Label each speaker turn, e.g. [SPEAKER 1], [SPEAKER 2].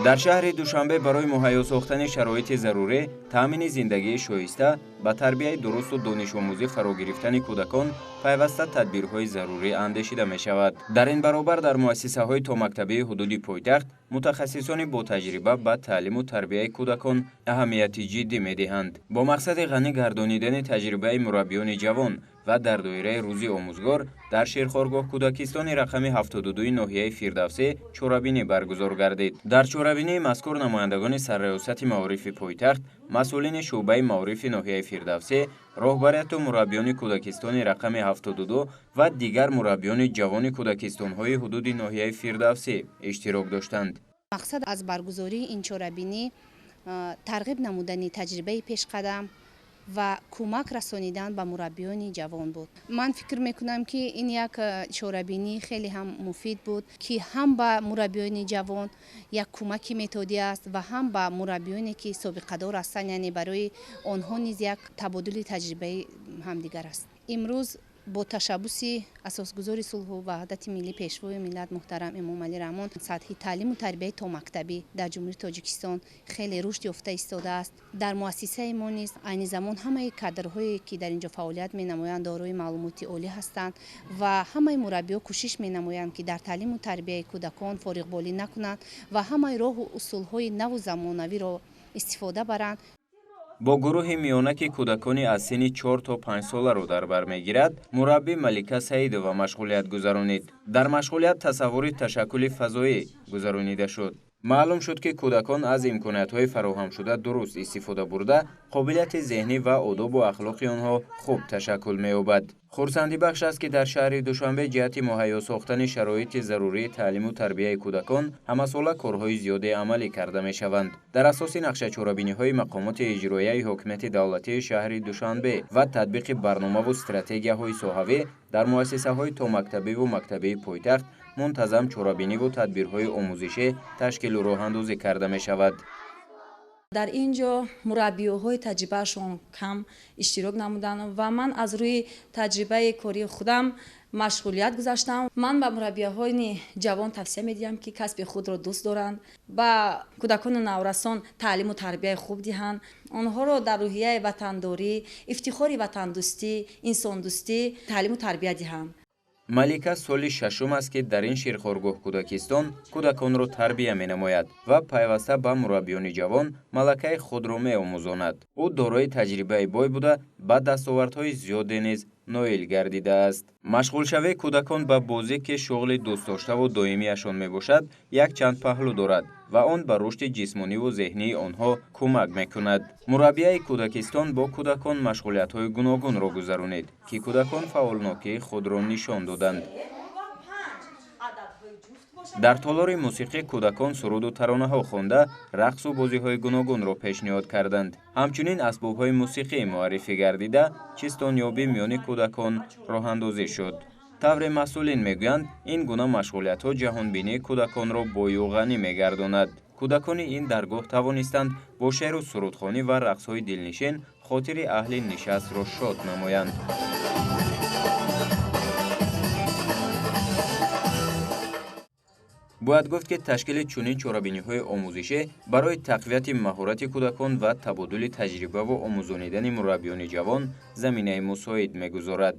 [SPEAKER 1] Дар шаҳри Душанбе барои муҳайё сохтани шароити зарурӣ, таъмини зиндагии шоиста, ба тарбияи дурусту донишомӯзӣ фаро гирифтани кӯдакон пайваста тадбирҳои зарурӣ андешида мешавад. Дар ин баробар дар муассисаҳои томактабии ҳудуди пойтахт мутахассисони ботаҷриба ба таълиму тарбияи кӯдакон аҳамияти ҷиддӣ медиҳанд. Бо мақсади ғанӣ гардонидани таҷрибаи мураббиёни ҷавон ва дар доираи рӯзи омӯзгор дар Шерхоргоҳ кӯдакистони рақами 72 ноҳияи Фирдавсӣ чорабинӣ баргузор гардид. Дар чорабинии мазкур намояндагони сарраёсати маорифи пойтахт, масъулини шӯъбаи маорифи ноҳияи Фирдавсӣ, роҳбарияту мураббиёни кӯдакистони рақами 72 ва дигар мураббиёни ҷавони кӯдакистонҳои ҳудуди ноҳияи Фирдавсӣ иштирок доштанд.
[SPEAKER 2] Мақсад аз баргузории ин чорабинӣ тарғиб намудани таҷрибаи пешқадам ва кӯмак расонидан ба мураббиёни ҷавон буд. Ман фикр мекунам, ки ин як чорабинӣ хеле ҳам муфид буд, ки ҳам ба мураббиёни ҷавон як кӯмаки методӣ аст ва ҳам ба мураббиёне, ки собиқадор ҳастанд, яъне барои онҳо низ як табодули таҷрибаи ҳамдигар аст. Имрӯз бо ташаббуси асосгузори сулҳу ваҳдати миллӣ, Пешвои миллат муҳтарам Эмомалӣ Раҳмон сатҳи таълиму тарбияи томактабӣ дар Ҷумҳурии Тоҷикистон хеле рушд ёфта истодааст. Дар муассисаи мо низ айни замон ҳамаи кадрҳое, ки дар ин ҷо фаъолият менамоянд, дорои маълумоти олӣ ҳастанд ва ҳамаи мураббиҳо кӯшиш менамоянд, ки дар таълиму тарбияи кӯдакон фориғболӣ накунанд ва ҳамаи роҳу усулҳои наву замонавиро истифода баранд.
[SPEAKER 1] Бо гурӯҳи миёна, ки кӯдакони аз синни 4 то 5 соларо дар бар мегирад, мураббӣ Малика Саидова машғулият гузаронид. Дар машғулият тасаввури ташаккули фазоӣ гузаронида шуд. Маълум шуд, ки кӯдакон аз имкониятҳои фароҳамшуда дуруст истифода бурда, қобилияти зеҳнӣ ва одобу ахлоқи онҳо хуб ташаккул меёбад. Хурсандибахш аст, ки дар шаҳри Душанбе ҷиҳати муҳайё сохтани шароити зарурии таълиму тарбияи кӯдакон ҳамасола корҳои зиёде амалӣ карда мешаванд. Дар асоси нақшачорабиниҳои мақомоти иҷроияи ҳокимияти давлатии шаҳри Душанбе ва татбиқи барномаву стратегияҳои соҳавӣ дар муассисаҳои томактабиву мактабии пойтахт мунтазам чорабиниву тадбирҳои омӯзишӣ ташкилу роҳандозӣ карда мешавад.
[SPEAKER 3] Дар ин ҷо мураббиҳои таҷрибаашон кам иштирок намуданд ва ман аз рӯи таҷрибаи кории худам машғулият гузаштам. Ман ба мураббиҳои ҷавон тавсия медиҳам, ки касби худро дӯст доранд, ба кӯдакону наврасон таълиму тарбияи хуб диҳанд, онҳоро дар рӯҳияи ватандорӣ, ифтихори ватандӯстӣ, инсондӯстӣ таълиму тарбия диҳанд.
[SPEAKER 1] Малика соли шашум аст, ки дар ин ширхоргоҳ кӯдакистон кӯдаконро тарбия менамояд ва пайваста ба мураббиёни ҷавон малакаи худро меомӯзонад. Ӯ дорои таҷрибаи бой буда, ба дастовардҳои зиёде низ ноил гардидааст. Машғулшавии кӯдакон ба бозӣ, ки шуғли дӯстдоштаву доимияшон мебошад, якчанд паҳлӯ дорад ва он ба рушди ҷисмониву зеҳнии онҳо кӯмак мекунад. Мураббияи кӯдакистон бо кӯдакон машғулиятҳои гуногунро гузаронид, ки кӯдакон фаъолнокии худро нишон доданд. Дар толори мусиқӣ кӯдакон суруду таронаҳо хонда, рақсу бозиҳои гуногунро пешниҳод карданд. Ҳамчунин асбобҳои мусиқӣ муаррифӣ гардида, чистонёбӣ миёни кӯдакон роҳандозӣ шуд. Тавре масъулин мегӯянд, ин гуна машғулиятҳо ҷаҳонбинии кӯдаконро бою ғанӣ мегардонад. Кӯдакони ин даргоҳ тавонистанд бо шеъру сурудхонӣ ва рақсҳои дилнишин хотири аҳли нишастро шод намоянд. Бояд гуфт, ки ташкили чунин чорабиниҳои омӯзишӣ барои тақвияти маҳорати кӯдакон ва табодули таҷрибаву омӯзонидани мураббиёни ҷавон заминаи мусоид мегузорад.